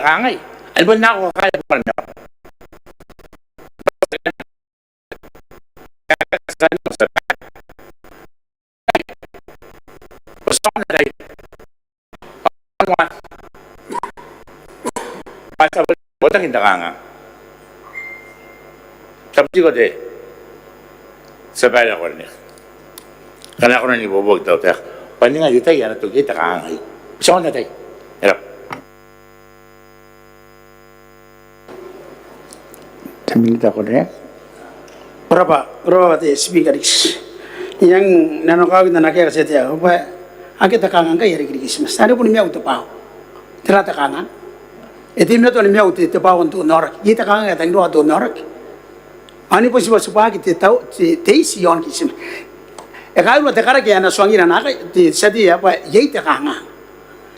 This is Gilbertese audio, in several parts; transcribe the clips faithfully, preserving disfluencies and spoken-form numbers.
kangai, a na bon nako kakaea bukan nako. Bwa ti a botaki n te kangaanga. Ti a botiko te tia babaire ae karineaki. Ngkana ko na ni bobooki te tautaeka bwa ningai te tai ae na toki iai te kangaanga aio. Ti aonga n ataia. E rab'a. Te minita ae karineaki. Ko rab'a, ko rab'a te Speaker. I a nang nanokawaki n ana kaeka te tia tei ae bwa akea te kangaanga ngkai are Kiritimati. Are boni maiu te bwaawa. Tera te kangaanga? E teimatoa ni maiu te, te bwaawa n te onnaoraki. Iai te kangaanga ae tangiria te onnaoraki. Ao ni boni tibwatibwaaki te tau, te, te iti iaon Kiritimati. E kairua te karaki ae na tuangira naakai te tia tei ae bwa iai te kangaanga.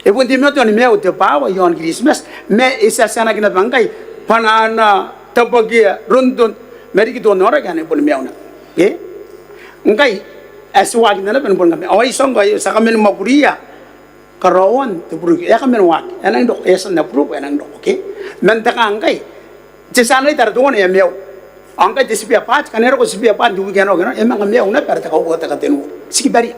E bon teimatoa ni maiu te bwaawa iaon Kiritimati, ma e tiatianaki naba ngkai Banaana, Tabwakea, Ronton, ma riki te onnaoraki anne e boni maiu naba. Ke? Ngkai ae ti waakina naba ni boni kamaiu. Ao ai tiaki ngkai ti a kaman mwakuria karaoan te burokiroki. E a kaman waaki, e a nangi roko, e a tia n aburobu, e a nangi roko, ke? Man te kangaanga ngkai, te tianaraita are teuana e a maiu. Ao ngkai te spare part, ngkana e roko te spare part n te wiki ae na roko, e a manga maiu naba are te kauoua, te katenua. Ti kibaria.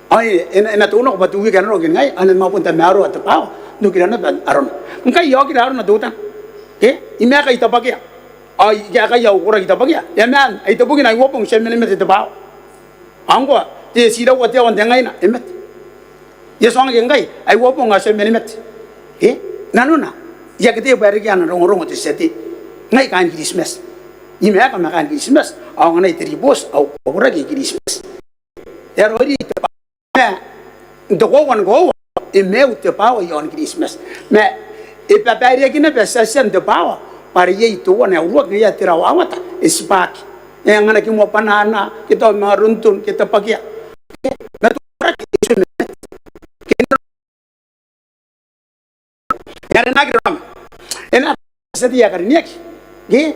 Ao e, e na, e na tounako bwa te wiki ae na roko ikai, ao e na manga bon tamaroa te bwaawa n okira naba arona. Ngkai e a okira arona teutana. Ke? I maeka i Tabwakea. Ao i kaekaia au koraki i Tabwakea. E a maan, ai tebwina ai uabong ti a mena ni mate te bwaawa. Ao ngkoa, te tiraua te aoa n te ngaina, e mate. I a tuangaki ngkai, ai uabong ao ti a mena ni mate. Ke? Nanona, I aki ataia bwa e reke ana rongorongo te tia tei. Ngai kaain Kiritimati. I maeka ma kaain Kiritimati. Ao nganai te ribooti, au, au koraki i Kiritimati. E a raoiroi te bwaawa. Ma n te koaua ni koaua, e maiu te bwaawa iaon Kiritimati. Ma e babaireaki naba tiatian te bwaawa bwa are iai teuana ae uruaki ngaia te rawawata, e tibwaaki. E anganaki moa Banaana, ke tao manga Ronton, ke Tabwakea. Ma te koraki e tuai mena. Ke e na, e na aki raraoma. E na, tia tei ae karineaki. Ke?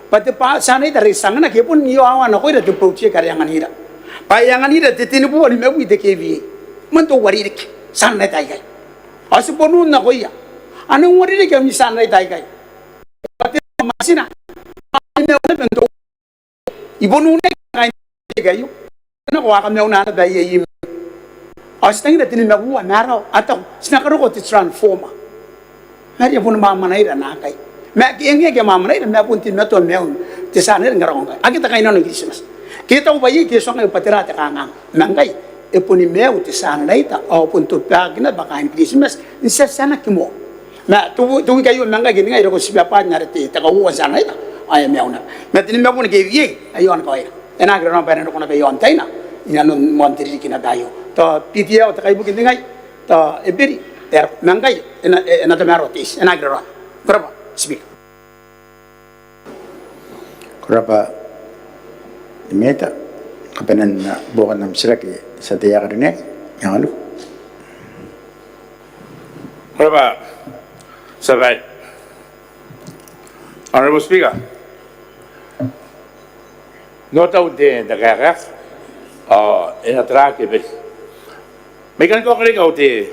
Bwa te bwaa, tianaraita are ti anganaki e bon iowawa nakoira te project are e anganira. Bwa e anganira te tenibubua nimabwi te K V A. Man te uarereke tianaraita aikai. Ao ti bon un nakoia. A na uarereke ami tianaraita aikai. Bwa te matina. A na maiu naba n te I bon unai kaain te aio. Nako a kamauna naba aia imwi. Ao ti tangira te nimabubua ma arau, a taku ti na karoko te transformer. Ma are e a boni mwamwanaira naakai. Ma e ngae ngke e mwamwanaira ma e bon teimatoa maiun te tianaraita ngke e roko ngkai. Akea te kainnano i Kiritimati. Ke e taku bwa iai, ke e tuangai bwa tera te kangaanga. Ma ngkai e boni maiu te tianaraita ao bon tobwaaki naba kaain Kiritimati n tiatianaki moa. Ma te, te wiki aio ma ngkai ke ningai e roko te spare part n are te, te kauoua n tianaraita ao e a maiu naba. Ma te nimabubua ni K V A aio ana kawaira. E na aki raraoma bwa e na roko naba iaon taina inanon moan te ririki naba aio. Tao P T L, te kaibuke n ningai, tao Eberi, e a roko. Ma ngkai e na, e na tamaroa te iti, e na aki raraoma. Ko rabwa, Speaker. Ko rabwa te Minita. Kabanean buokan am titiraki, tia tei ae karineaki, Iangoaniko. Ko rabwa, tia babaire. Honourable Speaker, I notau n te, te kaeka, ao e na taraaki Eberi. Ma I kan kaoka riki au te,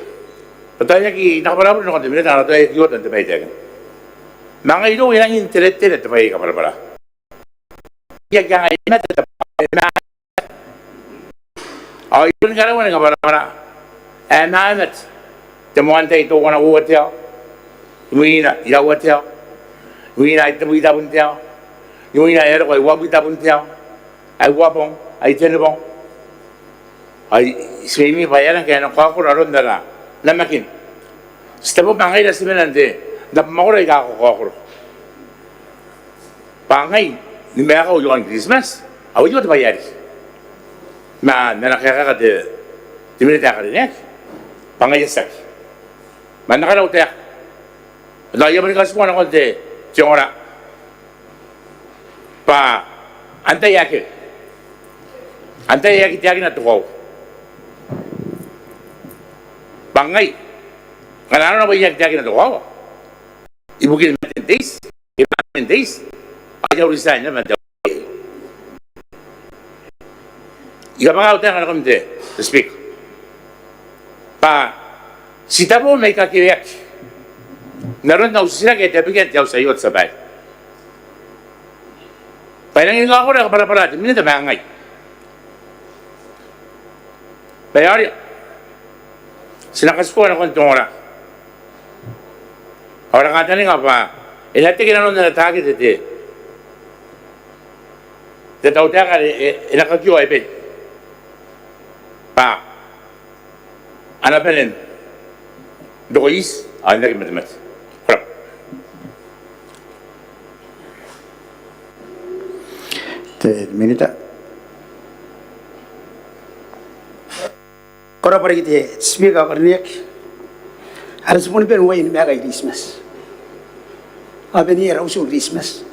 bwa tao I aki, I na kabwarabwara nakon te Minita, ao tao e aki oota n te bwai ae I taekina. Ma ngai irou I rangi n teretere te bwai ae I kabwarabwara. I aki kangai e mate te bwai, e mate. Ao I kan karaua ni kabwarabwara ae e mate. Te moan tai teuana uoua te aoa, imwina iraua te aoa, imwina ai tebwi tabun te aoa, imwina e a roko ai uabwi tabun te aoa, ai uabong, ai tenibong. Ao ti mimi bwa e aera ngkai e nang kaokoro aron ara namakin. Ti tabe bwa ngaira ti mena n te, n abamwakoro aika kakaokoro. Bwa ngai ni maekau iaon Kiritimati, ao aio te bwai ae riki. Ma n ana kaeka te, te Minita ae karineaki bwa ngaia tiaki. Ma n na karaua au taeka. Ao I a boni kaitiboa nakon te, te ongora bwa antai ae akea, antai ae aki taekina te koaua. Bwa ngai, ngkana arona bwa I aki taekina te koaua ibukin maten te iti, e maten te iti, ao I a resign naba man te I kabwaka au taeka nakon te, te Speaker, bwa ti tabo mai kakeweaki N aron au titiraki ae tabekia n te auti aio, te tia babaire, bwa e rangi ni kakoroa kabwarabwara te Minita ma ngai bwa e aoria ti na katikua nakon te ongora. Ao ara kantaninga bwa e na teke nanon ana takete te, te tautaeka are e, e na kakioa Eberi bwa a na bane n roko iti ao n aki matemate. Ko rabwa. Te Minita. Ko rabwa riki te Speaker ae ko karineaki. Are ti boni bane n waaki ni maeka i Kiritimati ao bane n iai ara utu Kiritimati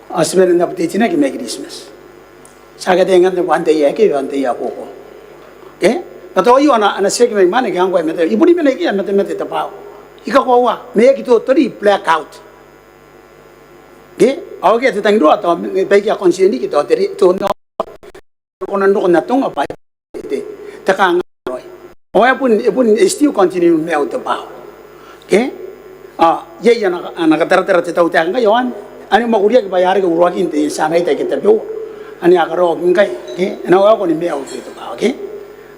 ao ti bane n update-naki mai Kiritimati. Ti aki ataia ngkanne bwa antai ae akea ao antai ae koko. Ke? Ma tao aio ana, ana tiaki mai mwaane ke ngkoa e mate, I boni mena ikekei ae e matemate te bwaawa. I kakoaua ma e aki totally black out. Ke? Ao akea te tangiroa tao baike a continue riki tao te ri-, tao n na kona n roko n atonga bwa te, te kanga raoi. Ao e bon, e bon, e still continue maiu te bwaawa. Ke? Ao iai ana, ana kataratara te tautaeka ngkai ao anne, anne e mwakuriaki bwa e a reke uruakin te tianaita aike tabeua. Anne a karaoaki ngkai, ke? E na waekoa ni maiu te, te bwaawa, ke?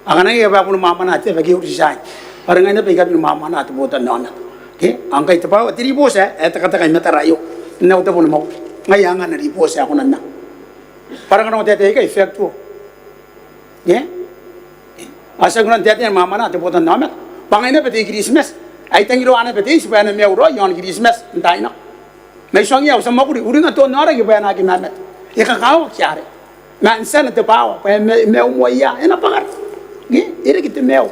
Ao ngkana iai bwa e boni mwamwanaa te aba ke e uri tiaina, bwa are ngaia naba I kabi ni mwamwanaa te botannaomata. Ke? Ao ngkai te bwaawa, te ribooti ae, ae tekateka i matara aio n au tabo ni mwakuri. Ngaia anga ana ribooti ae kona n anga. Bwa are ngkana ko taetae ikai factual. Ke? Ao ti aki kona n taetae ni mwamwanaa te botannaomata bwa ngaia naba te I-Kiritimati ae I tangiroa naba te iti bwa e na maiu raoi i aon Kiritimati n taai nako. Ma I tuangiia au tia mwakuri uringa te onnaoraki bwa e na aki mamate. E kakawaki are ma n tiana te bwaawa bwa e ma-, maiu moa ia, e na bwakara. Ke? E reke te maiu.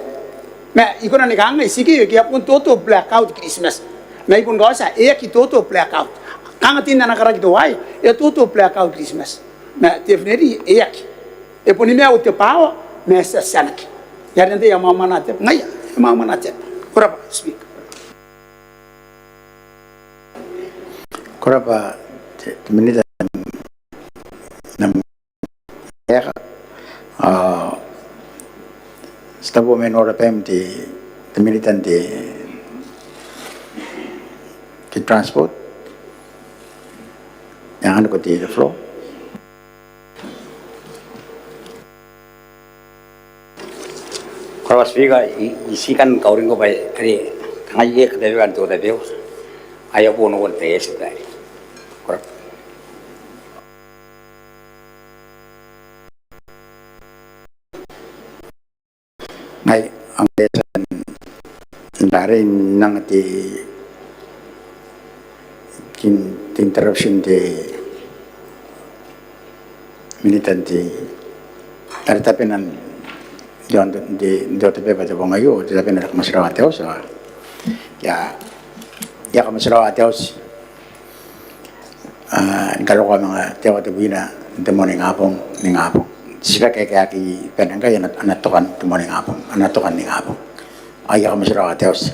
Ma I kona ni kangai, ti ke, ke e a bon total black out Kiritimati. Ma I bon kaotia e aki total black out. Kanga te n ana karaki teuaei, e a total black out Kiritimati. Ma definitely e aki. E boni maiu te bwaawa ma e tiatianaki. Ngaia are antai ae mwamwanaa te aba? Ngaia ae mwamwanaa te aba. Ko rabwa Speaker. Ko rabwa te, te Minita n am kaeka. Ao ti tabu mai n ora baim te, te Minita n te, te Transport. I anganiko te, te floor. Ko rabwa Speaker, I, I tii kan kauringko bwa are kangai e katabeua n te otabeu ae a bon uoua te eti baere. Ko rabwa. Ngai, am betan n rarei n anga te, te interruption te Minita n te, are tabena n te, n te, n te otabeu bwa te bong aio, te tabena are kamotirawa te auti, ao I a, I a kamotirawa te auti. Aa, ni karokoa manga te aoa tebwina n te moaningabong, ningabong. Titiraki aika aki bane ngkai a na, a na toka n te moaningabong, a na toka n ningabong. Ao I a kamotirawa te auti.